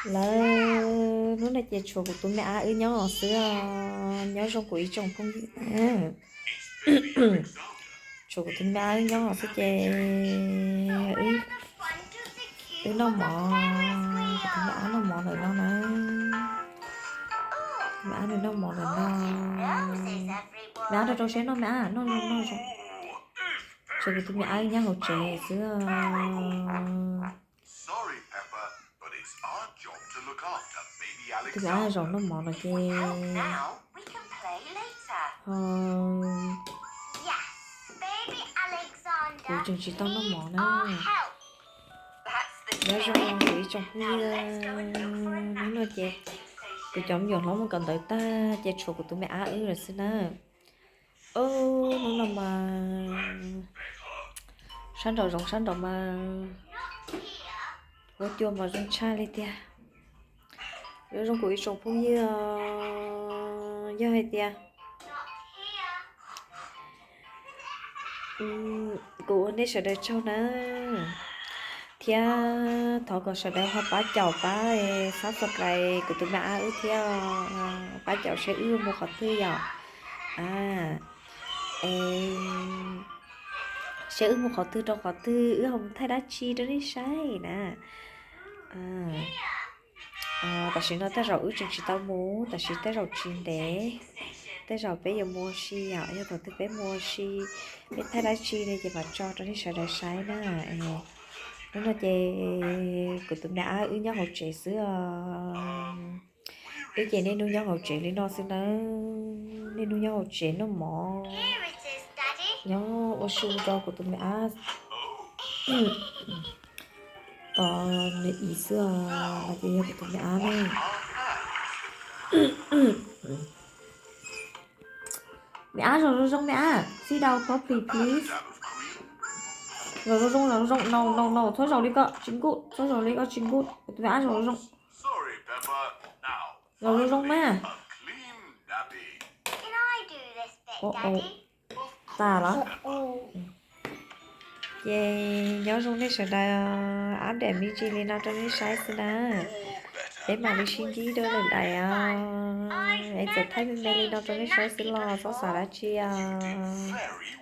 Lawm, hnub no ces tshuav kuv tus me ab wb nyob xwb os, nyob zoo kuv ib tsoom phooj ywg. Tshuav kuv tus me ab wb nyob xwb ces wb noj mov, kuv tus me ab noj mov ntawm no na. Me ab nws noj mov ntawm no. Me ab rau rau siab noj me ab, noj zoo noj zoo. Tshuav kuv tus me ab wb nyob hauv tsev xwb. Tus me ab zaum noj mov no ces ho kuv tseem tsis tau noj mov na. Nyob zoo kuv ib tsoom phooj ywg, hnub no ces kuv cov me nyuam hlob mus kawm ntawv tag ces tshuav kuv tus me ab wb lawm xwb na. Ub, hnub no mas sab nraum zoov sab nraum mas huab cua mas zoo tshaj li tiag. Nyob zoo kuv ib tsoom phooj ywg, yog hais tias kuv ua nej sawv daws tsaug na, thiab thov kom sawv daws ho pab caum pab subscribe kuv tus me ab wb thiab, pab caum saib wb mus qhov twg yom. Saib wb mus qhov twg rau qhov twg, wb ho mus thaij dab tsi rau nej saib na. Tam sim no tej zaum wb tseem tsis tau mus, tam sim tej zaum tsis ntev, tej zaum peb yuav mus ua si yom, yog thaum twg peb mus ua si, peb thaij dab tsi ne ces mam tso rau nej sawv daws saib na. Hnub no ces kuv tus me ab wb nyob hauv tsev xwb os. Wb ces niaj hnub nyob hauv tsev li no xwb nawb, niaj hnub nyob hauv tsev noj mov, nyob ua su rau kuv tus me ab tos nws ib xwb os, no ces yog kuv tus me ab na. Me ab zaum zoo zoo me ab, sit down properly please. Zaum zoo zoo, zaum zoo zoo, no no no, txhob zaum li ko tsis good, txhob zaum li ko tsis good, kuv tus me ab zaum zoo zoo. Zaum zoo zoo mas. Tas los. Ces nyob zoo nej sawv daws, update me ntsis li no rau nej saib xwb na. Peb mam li sib ntsib dua lwm daim os. Es txawm thaij me me li no rau nej saib xwb los txhob xav dab tsi os.